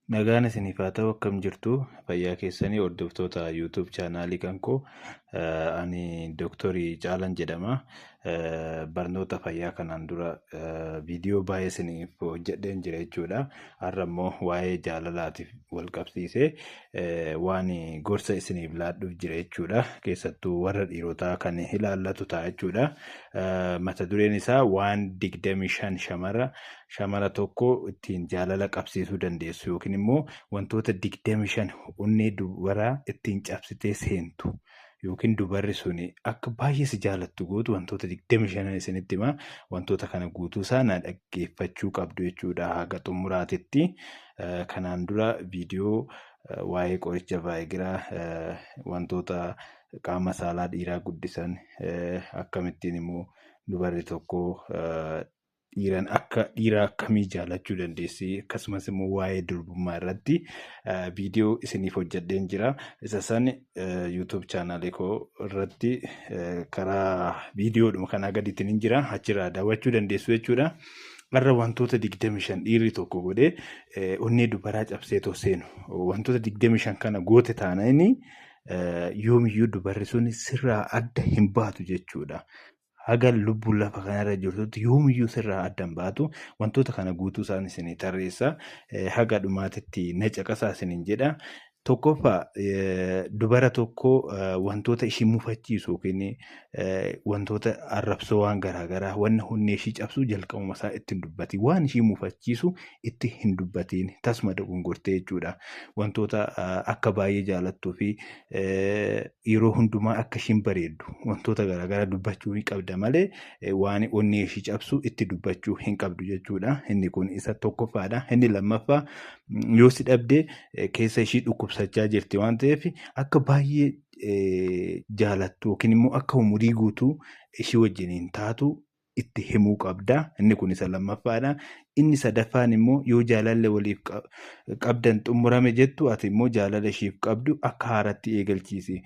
Nagaan isiniif haa ta'u, akkam jirtu? Fayyaa keessanii? Hordoftoota YouTube chaanaalii kan koo, ani Dooktorii Caalan jedhama. Barnoota fayyaa kanaan dura viidiyoo baay'ee isiniif hojjedheen jira jechuudha. Har'a immoo waa'ee jaalalaatiif wal qabsiisee waan gorsa isiniif laadhuuf jira jechuudha. Keessattuu warra dhiirotaa kan ilaallatu ta'a jechuudha. Mata dureen isaa waan 25 shamara tokko ittiin jaalala qabsiisuu dandeessu yookiin immoo wantoota 25 onnee dubaraa ittiin cabsitee seentu yookiin dubarri suni akka baay'ee si jaalattu gootu wantoota 25 isinitti hima. Wantoota kana guutuu isaa na dhaggeeffachuu qabdu jechuudha haga xumuraatitti. Kanaan dura viidiyoo waa'ee qoricha vaayigiraa, wantoota qaama saalaa dhiiraa guddisan, akkamittiin immoo dubarri tokko dhiiran akka dhiira akkamii jaalachuu dandeessi, akkasumas immoo waa'ee durbummaa irratti viidiyoo isiniif hojjedheen jira. Isa san YouTube chaanaalii koo irratti karaa viidiyoodhuma kanaa gadiitiin hin jira, achirraa daawwachuu dandeessu jechuudha. Har'a wantoota 25 dhiirri tokko godhee onnee dubaraa cabsee too seenu, wantoota 25 kana goote taanaan yoomiyyuu dubarri sun sirraa adda hin baatu jechuudha. Haga lubbuun lafa kanarra jirtutti yoomiyyuu sirraa adda hin baatu. Wantoota kana guutuu isaan isinii tarreessa. Haga dhumaatitti na caqasaa isiniin jedha. Tokkoffaa, dubara tokko wantoota ishii mufachiisu yookiin wantoota arrabsoo waan garaagaraa, wanna onnee ishii cabsu jalqabuma isaa itti hin dubbatiin. Waan ishii mufachiisu itti hin dubbatiin, tasuma dogongortee jechuudha. Wantoota akka baay'ee jaalattuu fi yeroo hundumaa akka ishiin bareeddu wantoota garaagaraa dubbachuu hin qabda malee waan onnee ishii cabsu itti dubbachuu hin qabdu jechuudha. Inni kun isa tokkoffaadha. Inni lammaffaa, yoo si dhabde keessa ishii dhukkubsachaa jirti waan ta'eef akka baay'ee jaalattu yookiin immoo akka umurii guutuu ishii wajjiniin taatu itti himuu qabda. Inni kun isa lammaffaadha. Inni sadaffaan immoo yoo jaalalli waliif qabdan xumurame jettu, ati immoo jaalala ishiif qabdu akka haaratti eegalchiisi.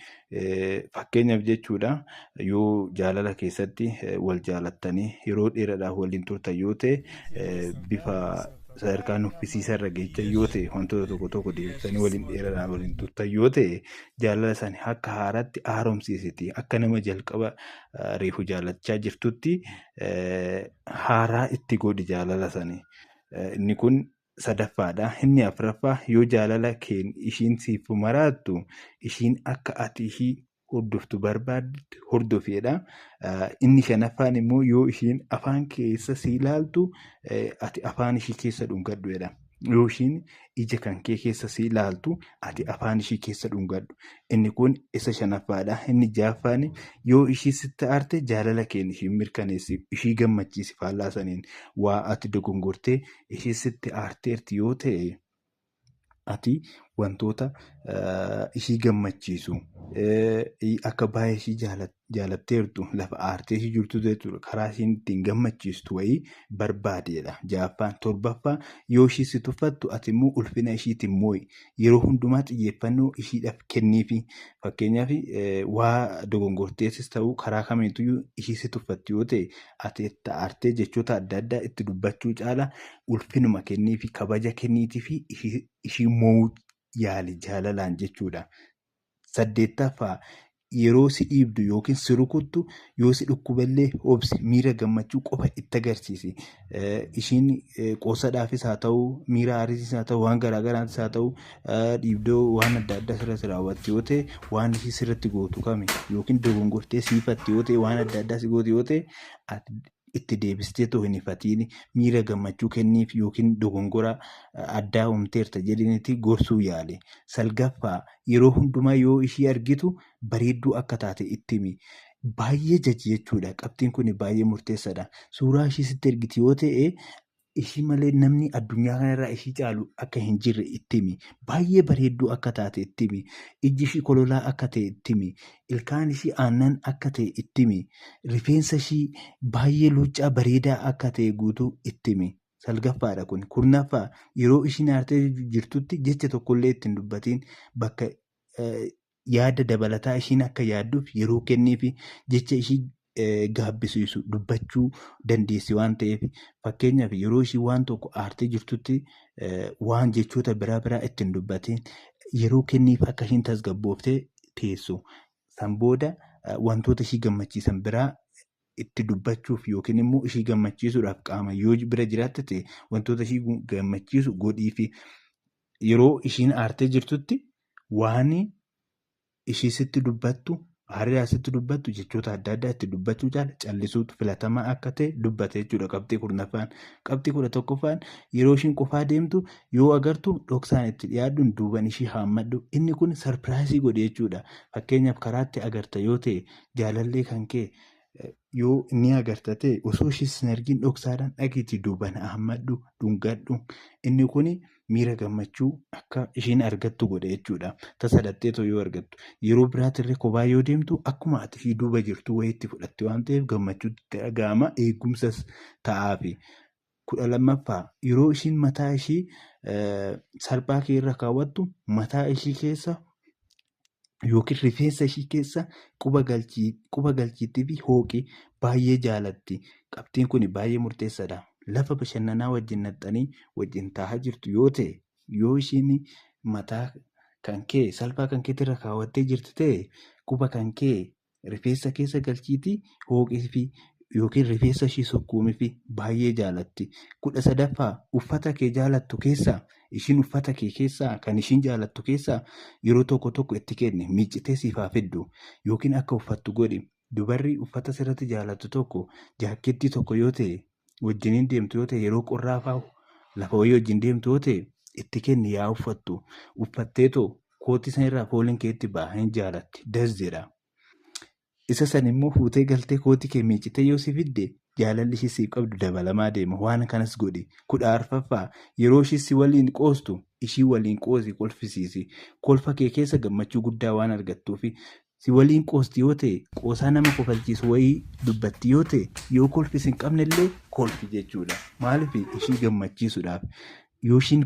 Fakkeenyaaf jechuudha, yoo jaalala keessatti wal jaalattanii yeroo dheeraadhaaf waliin turtan yoo ta'e, bifa sadarkaa nuffisiisa irra geechan yoo ta'e, wantoota tokko tokko deebisanii waliin dheeraadhaan waliin turtan yoo ta'e, jaalala sana akka haaraatti haaromsiisiti. Akka nama jalqaba reefu jaalachaa jirtutti haaraa itti godhi jaalala sani. Inni kun sadaffaadha. Inni afuraffaa, yoo jaalala keen ishiin siif maraattu, ishiin akka ati ishii hordoftu barbaaddu hordofeedha. Inni shanaffaan immoo yoo ishiin afaan keessa si ilaaltu ati afaan ishii keessa dhungadhuedha. Yoo ishiin ija kan kee keessa si ilaaltu ati afaan ishii keessa dhungadhu. Inni kun isa shanaffaadha. Inni ja'affaan, yoo ishii sitti aarte jaalala keen ishii mirkaneessi, ishii gammachiisi faallaa saniin. Waa ati dogongortee ishii sitti aarteerti yoo ta'e, ati wantoota ishii gammachiisu, akka baay'ee ishii jaalatteertu lafa aartee ishii jirtu jechuudha, karaa ishiin ittiin gammachiistu wayii barbaadeedha. Ja'affaan. Torbaffaa, yoo ishii si tuffattu ati immoo ulfina ishiitiin moo'i. Yeroo hundumaa xiyyeeffannoo ishiidhaaf kenniifi. Fakkeenyaaf, waa dogongorteessis ta'uu karaa kamiituyyuu ishii si tuffatti yoo ta'e, ati itti aartee jechoota adda addaa itti dubbachuu caala ulfinuma kenniifi, kabaja kenniitii fi ishii moo'uu yaali jaalalaan jechuudha. Saddeettaffaa, yeroo si dhiibdu yookiin si rukuttu yoo si dhukkuballee obsi, miira gammachuu qofa itti agarsiisi. Ishiin qoosadhaafis haa ta'u, miira aariitis haa ta'u, waan garaagaraatis haa ta'u, dhiibdoo waan adda addaa sirratti raawwatti yoo ta'e, waan ishii sirratti gootu kami yookiin dogongortee siifatti yoo ta'e, waan adda addaa si gootu yoo ta'e, ati itti deebistee too hin ifatiin, miira gammachuu kenniif yookiin dogongora addaa uumteerta jedhinitti gorsuu yaali. Salgaffaa, yeroo hundumaa yoo ishii argitu bareedduu akka taate itti himi. Baay'ee jaji jechuudha. Qabxiin kun baay'ee murteessaadha. Suuraa ishii sitti ergiti yoo ta'e, ishii malee namni addunyaa kanarraa ishii caalu akka hin jirre itti himi. Baay'ee bareedduu akka taate itti himi. Ijji ishii kololaa akka ta'e itti himi. Ilkaan ishii aannan akka ta'e itti himi. Rifeensa ishii baay'ee luuccaa bareedaa akka ta'e guutuu itti himi. Salgaffaadha kun. Kurnaffaa, yeroo ishiin aartee jirtutti jecha tokkollee itti hin dubbatiin, bakka yaada dabalataa ishiin akka yaadduuf yeroo kenniifi, jecha ishii gaabbisiisu dubbachuu dandeessi waan ta'eef. Fakkeenyaaf, yeroo ishii waan tokko aartee jirtutti Waan jechoota biraa biraa ittiin dubbatiin, yeroo kenniif akka ishiin tasgabbooftee teessu. San booda wantoota ishii gammachiisan biraa itti dubbachuuf yookiin immoo ishii gammachiisuudhaaf qaama yoo bira jiraatte ta'e wantoota ishii gammachiisu godhiifi. Yeroo ishiin aartee jirtutti waan ishii sitti dubbattu, hariyaa sitti dubbattu, jechoota adda addaa itti dubbachuu caala callisuutu filatamaa akka ta'e dubbate jechuudha qabxii 10ffaan. Qabxii 11ffaan, yeroo ishiin qofaa deemtu yoo agartu dhoksaan itti dhiyaadhuun duuban ishii haammadhu. Inni kun surprise godhe jechuudha. Fakkeenyaaf, karaatti agarta yoo ta'e, jaalallee kan kee yoo ni agarta ta'e, osoo ishii sin argin dhoksaadhaan dhaqiitii duuban haammadhu, dhungadhu. Inni kun miira gammachuu akka ishiin argattu godhe jechuudha. Tasa dhatteetoo yoo argattu. Yeroo biraatirree kophaa yoo deemtu akkuma ati ishii duuba jirtu wayiitti fudhatti waan ta'eef gammachuutti itti dhaga'ama, eegumsas ta'aafi. 12ffaa, yeroo ishiin mataa ishii salphaa kee irra kaawwattu mataa ishii keessa yookiin rifeensa ishii keessa quba galchiitii fi hooqi, baay'ee jaalatti. Qabxiin kun baay'ee murteessaadha. Lafa bashannanaa wajjin naxxanii wajjin taa'aa jirtu yoo ta'e, yoo ishiin mataa kan kee salphaa kan keetirra kaawwattee jirti ta'e, quba kan kee rifeensa keessa galchiitii hooqii fi yookiin rifeensa ishii sukkuumii fi baay'ee jaalatti. 13ffaa, uffata kee jaalattu keessaa, ishiin uffata kee keessaa kan ishiin jaalattu keessaa yeroo tokko tokko itti kenni, miiccitee siif haa fiddu yookiin akka uffattu godhi. Dubarri uffata sirratti jaalattu tokko jaakkeettii tokko yoo ta'e, wajjiniin deemtu yoo ta'e, yeroo qorraa fa'aa lafa wayii wajjin deemtu yoo ta'e, itti kenni yaa uffattu. Uffatteetoo kootii sanirraa fooliin keetti ba'a, hin jaalatti, das jedha. Isa san immoo fuutee galtee kootii kee miiccitee yoo si fidde jaalalli ishii siif qabdu dabalamaa deema. Waan kanas godhi. 14ffaa, yeroo ishii si waliin qoostu ishii waliin qoosi, kolfisiisi. Kolfa kee keessa gammachuu guddaa waan argattuufi si waliin qoosti yoo ta'e, qoosaa nama kofalchiisu wayii dubbatti yoo ta'e, yoo kolfi sin qabne illee kolfi jechuudha. Maaliif? Ishii gammachiisuudhaaf. Yoo ishiin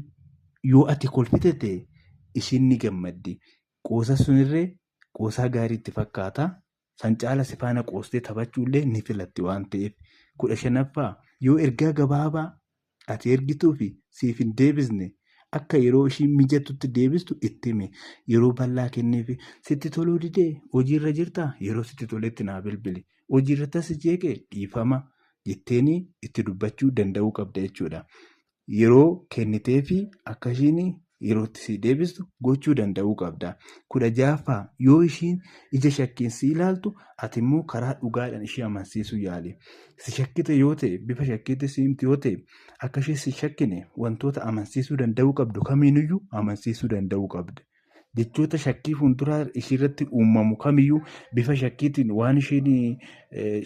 yoo ati kolfite ta'e ishiin ni gammaddi. Qoosa sunirree qoosaa gaarii itti fakkaata. San caala si faana qoostee taphachuullee ni filatti waan ta'eef. 15ffaa, yoo ergaa gabaabaa ati ergituu fi siif hin deebisne akka yeroo ishiin mijatutti deebistu itti himi. Yeroo bal'aa kenniifi. Sitti toluu didee, hojiirra jirtaa, yeroo sitti toletti naa bilbili. Hojiirra si jeeqee, dhiifama jetteeni itti dubbachuu danda'uu qabda jechuudha. Yeroo kenniteefi akka ishiin yerootti si deebistu gochuu danda'uu qabda. 16ffaa, yoo ishiin ija shakkiin si ilaaltu ati immoo karaa dhugaadhaan ishee amansiisuu yaali. Si shakkite yoo ta'e, bifa shakkiitti si himti yoo ta'e, akka ishee si shakkine wantoota amansiisuu danda'uu qabdu kamiiniyyuu amansiisuu danda'uu qabda. Jechoota shakkii fuulduraa ishiirratti uumamu kamiyyuu, bifa shakkiitiin waan isheen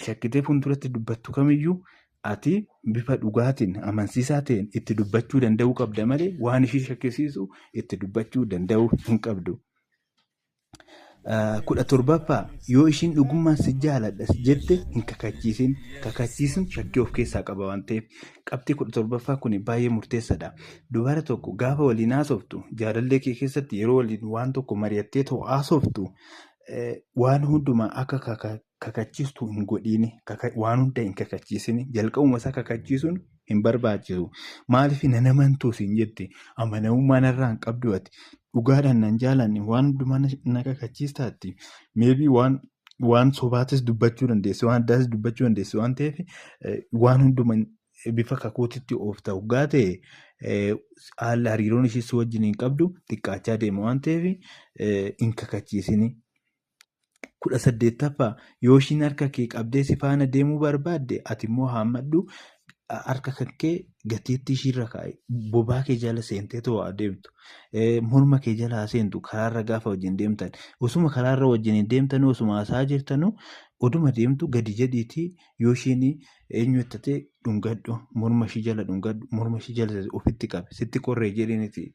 shakkitee fuulduratti dubbattu kamiyyuu, ati bifa dhugaatiin amansiisaa ta'een itti dubbachuu danda'uu qabda malee waan ishii shakkisiisu itti dubbachuu danda'uu hin qabdu. 17ffaa, yoo ishiin dhugummaan si jaaladha jette hin kakachiisin. Kakachiisuun shakkii of keessaa qaba waan ta'eef. Qabxii 17ffaa kun baay'ee murteessaadha. Dubara tokko gaafa waliin haasoftu, jaalallee kee keessatti yeroo waliin waan tokko mari'attee ta'u haasoftu, waan hundumaa akka kakachiistu hin godhiini. Waan hunda hin kakachiisini. Jalqabuma isaa kakachiisuun hin barbaachisu. Maaliif nan amantuu siin jetti, amanamummaa narraa hin qabdu, ati dhugaadhaan nan jaalanne, waan hundumaa na kakachiistaatti. Maybe waan sobaatis dubbachuu dandeessi, waan addaas dubbachuu dandeessi waan ta'eef waan hunduma bifa kakuutitti oofta hoggaa ta'e haalli hariiroon ishee si wajjin hin qabdu xiqqaachaa deema waan ta'eef hin kakachiisini. 18ffaa, yoo ishiin harka kee qabdee si faana deemuu barbaadde ati immoo haammadhu, harka kan kee gateettii ishiirra kaa'i, bobaa kee jala seentee too adeemtu, morma kee jala haa seentu. Karaarra gaafa wajjin deemtan, osuma karaarra wajjin hin deemtanuu, osuma haasa'aa jirtanuu, oduma deemtu gadi jedhiitii yoo ishiin eenyu jettatee dhungadhu, morma ishii jala dhungadhu, morma ishii jala ofitti qabi, sitti qorree jedhiiniti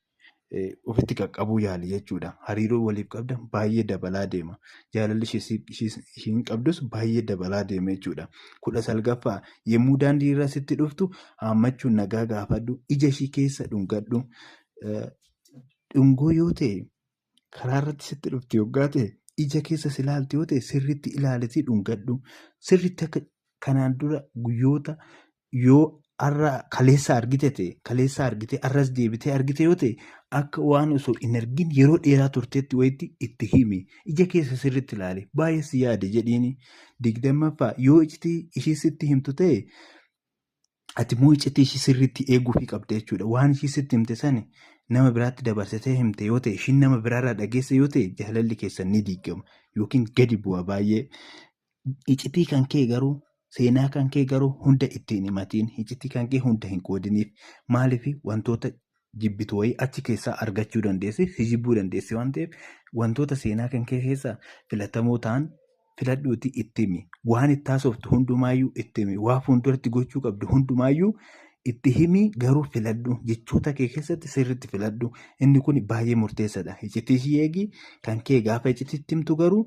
ofitti qaqqabuu yaali jechuudha. Hariiroo waliif qabdan baay'ee dabalaa deema. Jaalalli ishiin qabdus baay'ee dabalaa deema jechuudha. 19ffaa, yommuu daandii irra sitti dhuftu haammachuun nagaa gaafadhu. Ija ishii keessa dhungadhu. Dhungoo yoo ta'e, karaa irratti sitti dhufti yoggaa ta'e, ija keessa si ilaalti yoo ta'e, sirriitti ilaalitii dhungadhu. Sirriitti akka kanaan dura guyyoota yoo Har'a kaleessa argite ta'e, kaleessa argite har'as deebitee argite yoo ta'e, akka waan osoo hin argin yeroo dheeraa turteetti wayitti itti himi. Ija keessa sirriitti ilaali. Baay'ee si yaade jedhiini. 20ffaa, yoo iccitii ishii sitti himtu ta'e, ati immoo iccitii ishii sirriitti eeguufii qabda jechuudha. Waan ishii sitti himte sani nama biraatti dabarsitee himte yoo ta'e, ishiin nama biraarraa dhageesse yoo ta'e, jaalalli keessan ni diigama yookiin gadi bu'a baay'ee. Iccitii kan kee garuu, seenaa kan kee garuu hunda itti hin himatiin. Iccitii kan kee hunda hin qoodiniif. Maaliif? Wantoota jibbitu wayii achi keessaa argachuu dandeessi, si jibbuu dandeessi waan ta'eef, wantoota seenaa kan kee keessaa filatamoo ta'an filadhuutii itti himi. Waan itti haasoftu hundumaayyuu itti himi. Waa fuulduratti gochuu qabdu hundumaayyuu itti himi, garuu filadhu. Jechoota kee keessatti sirriitti filadhu. Inni kun baay'ee murteessaadha. Iccitii ishii eegi. Kan kee gaafa iccitii itti himtu garuu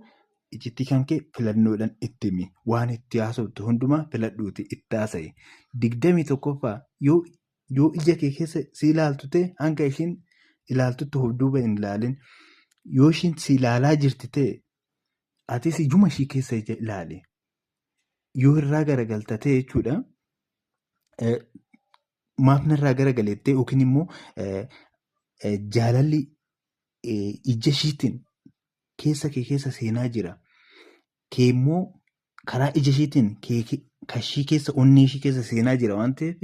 iccitii kan kee filannoodhaan itti himi. Waan itti haasoftu hundumaa filadhuuti itti haasa'i. 21ffaa, yoo ija kee keessa si ilaaltu ta'e, hanga ishiin ilaaltutti of duuba hin ilaalin. Yoo ishiin si ilaalaa jirti ta'e, atis ijuma ishii keessa ija ilaali. Yoo irraa garagalta ta'e jechuudha. Maaf narraa garagalettee yookiin immoo jaalalli ija ishiitiin keessa kee keessa seenaa jira. Kee immoo karaa ija ishiitiin kashii keessa, onnee ishii keessa seenaa jira waan ta'eef,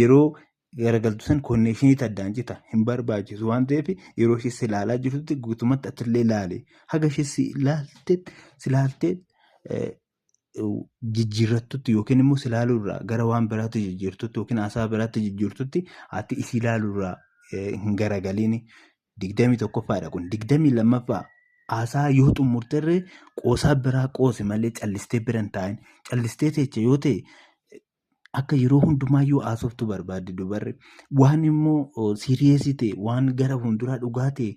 yeroo garagaltu san connection addaan cita, hin barbaachisu waan ta'eef, yeroo ishee si ilaalaa jirtutti guutumatti atillee ilaali. Haga ishee si ilaalte si ilaaltee jijjiirrattutti yookiin immoo si ilaaluurraa gara waan biraatti jijjiirtutti yookiin haasaa biraatti jijjiirtutti ati isii ilaaluurraa hin garagaliini. 21ffaadha kun. 22ffaa, haasaa yoo xumurterree qoosaa biraa qoosi malee callistee bira hin taa'in. Callistee teecha yoo ta'e, akka yeroo hundumaayyuu haasoftu barbaadde dubarri. Waan immoo serious ta'e, waan gara fuulduraa dhugaa ta'e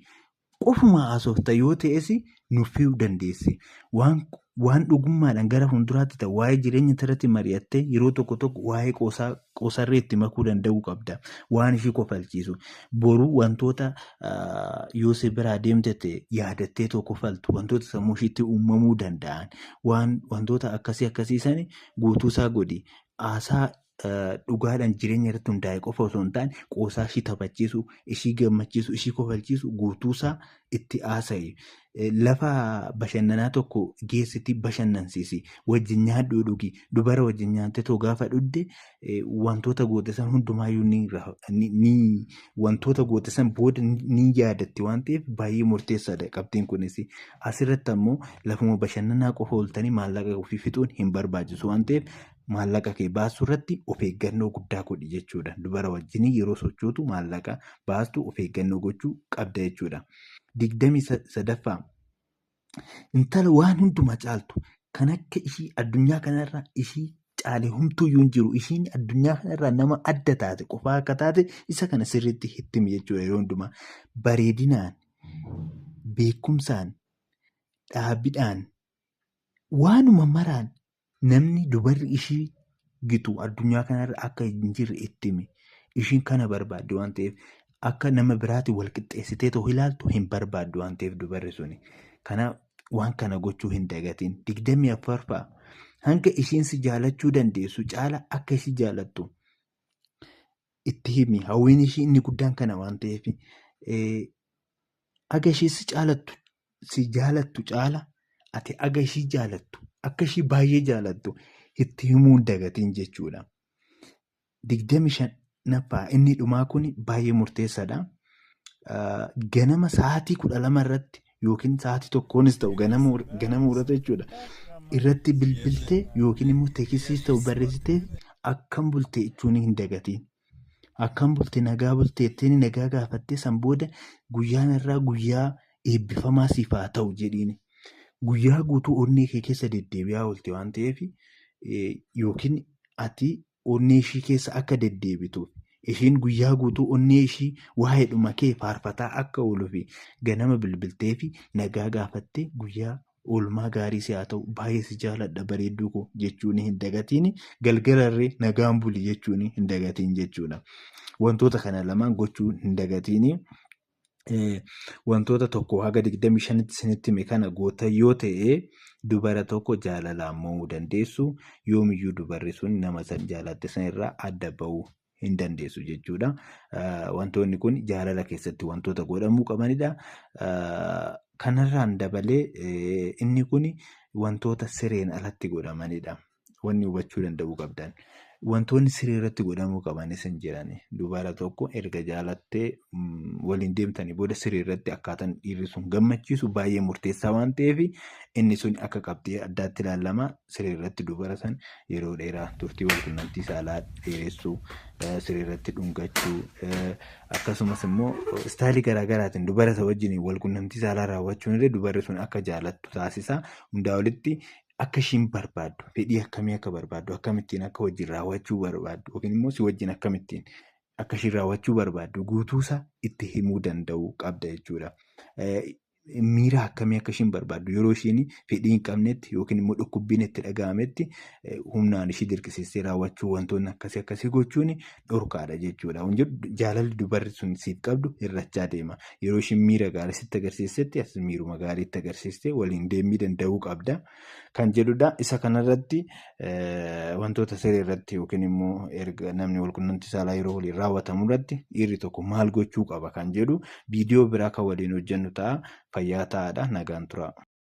qofuma haasofta yoo ta'es nuffii dandeessi. Waan dhugummaadhaan gara fuulduraatti ta'u, waa'ee jireenya irratti mari'attee, yeroo tokko tokko waa'ee qoosaa qoosarree itti makuu danda'uu qabda. Waan ishii kofalchiisu. Boruu wantoota yoo si biraa deemte ta'e yaadattee tokko kofaltu, wantoota sammuu ishiitti uumamuu danda'an, waan wantoota akkasii akkasii sani guutuusaa godhi. Haasaa dhugaadhaan jireenya irratti hundaa'e qofa osoo hin taane, qoosaa ishii taphachiisu, ishii gammachiisu, ishii kofalchiisu guutuusaa itti haasa'i. Lafa bashannanaa tokko geessiti bashannansiisi. Wajjin nyaadhuu dhugi. Dubara wajjin nyaattee too gaafa dhugde, wantoota goote san hundumaayyuu ni wantoota goote san booda ni yaadatti waan ta'eef, baay'ee murteessaadha qabxiin kunis. Asirratti ammoo lafuma bashannanaa qofa ooltanii maallaqa ofii fixuun hin barbaachisu waan ta'eef, maallaqa kee baasuu irratti of eeggannoo guddaa godhi jechuudha. Dubara wajjin yeroo sochootu maallaqa baastu of eeggannoo gochuu qabda jechuudha. 23ffaa, intala waan hundumaa caaltu, kan akka ishii addunyaa kanarra ishii caale humtuuyyuu hin jiru, ishiin addunyaa kanarraa nama adda taate qofaa akka taate isa kana sirriitti itti himi jechuudha yeroo hundumaa. Bareedinaan, beekumsaan, dhaabidhaan, waanuma maraan namni dubarri ishii gitu addunyaa kanarra akka hin jirre itti himi. Ishiin kana barbaaddi waan ta'eef, akka nama biraati wal qixxeessitee too ilaaltu hin barbaaddu waan ta'eef dubarri suni. Kanaaf waan kana gochuu hin dagatin. 24ffaa, hanga ishiin si jaalachuu dandeessu caala akka ishii jaalattu itti himi. Hawwiin ishii inni guddaan kana waan ta'eef, aga ishii si caalattu si jaalattu caala ati aga ishii jaalattu, akka ishii baay'ee jaalattu itti himuu hin dagatin jechuudha. 25ffaa, inni dhumaa kun baay'ee murteessaadha. Ganama sa'aatii 12 irratti yookiin sa'aatii tokkoonis ta'u, ganama urata jechuudha. Irratti bilbiltee yookiin immoo textiis ta'u barreessitee akkam bulte jechuun hin dagatiin. Akkam bulte, nagaa bulte jetteen nagaa gaafattee, san booda guyyaan irraa guyyaa eebbifamaa siif haa ta'u jedhiin. Guyyaa guutuu onnee kee keessa deddeebi'aa oolte waan ta'eef, yookiin ati onnee ishii keessa akka deddeebituuf, ishiin guyyaa guutuu onnee ishii waa'eedhuma kee faarfataa akka ooluu fi ganama bilbiltee fi nagaa gaafattee, guyyaa oolmaa gaarii si haa ta'u, baay'ee si jaaladha bareedduu koo jechuun hin dagatiin. Galgalarree nagaan buli jechuun hin dagatiin jechuudha. Wantoota kana lamaan gochuu hin dagatiin. Wantoota 1 haga 25tti isinitti hime kana goota yoo ta'e, dubara tokko jaalalaan mo'uu dandeessu. Yoomiyyuu dubarri sun nama san jaalatte san irraa adda ba'uu hin dandeessu jechuudha. Wantoonni kun jaalala keessatti wantoota godhamuu qabanidha. Kanarraan dabalee inni kun wantoota sireen alatti godhamanidha. Wanni hubachuu danda'uu qabdan. Wantoonni siree irratti godhamuu qabanis hin jiran. Dubara tokko erga jaalattee waliin deemtanii booda siree irratti akkaataan dhiirri sun gammachiisu baay'ee murteessaa waan ta'eef, inni sun akka qabxii addaatti ilaalama. Siree irratti dubara san yeroo dheeraa turtii walqunnamtii saalaa dheeressuu, siree irratti dhungachuu, akkasumas immoo istaayilii garaagaraatiin dubara isa wajjin walqunnamtii saalaa raawwachuun illee dubarri sun akka jaalattu taasisa. Hundaa olitti akka ishiin barbaaddu, fedhii akkamii akka barbaaddu, akkamittiin akka wajjin raawwachuu barbaaddu yookiin immoo si wajjin akkamittiin akka ishiin raawwachuu barbaaddu guutuusaa itti himuu danda'uu qabda jechuudha. Miira akkamii akka ishiin barbaaddu, yeroo ishiin fedhii hin qabnetti yookiin immoo dhukkubbiin itti dhaga'ametti humnaan ishii dirqisiistee raawwachuu, wantoonni akkasii akkasii gochuun dhorkaadha jechuudha. Jaalalli dubarri sun siif qabdu hir'achaa deema. Yeroo ishiin miira gaarii sitti agarsiistetti as miiruma gaarii itti agarsiistee waliin deemuu danda'uu qabda kan jedhudha. Isa kanarratti wantoota siree irratti yookiin immoo erga namni walqunnamtii saalaa yeroo waliin raawwatamu irratti dhiirri tokko maal gochuu qaba kan jedhu viidiyoo biraa kan waliin hojjennu ta'a. Fayyaa ta'aadha. Nagaan tura.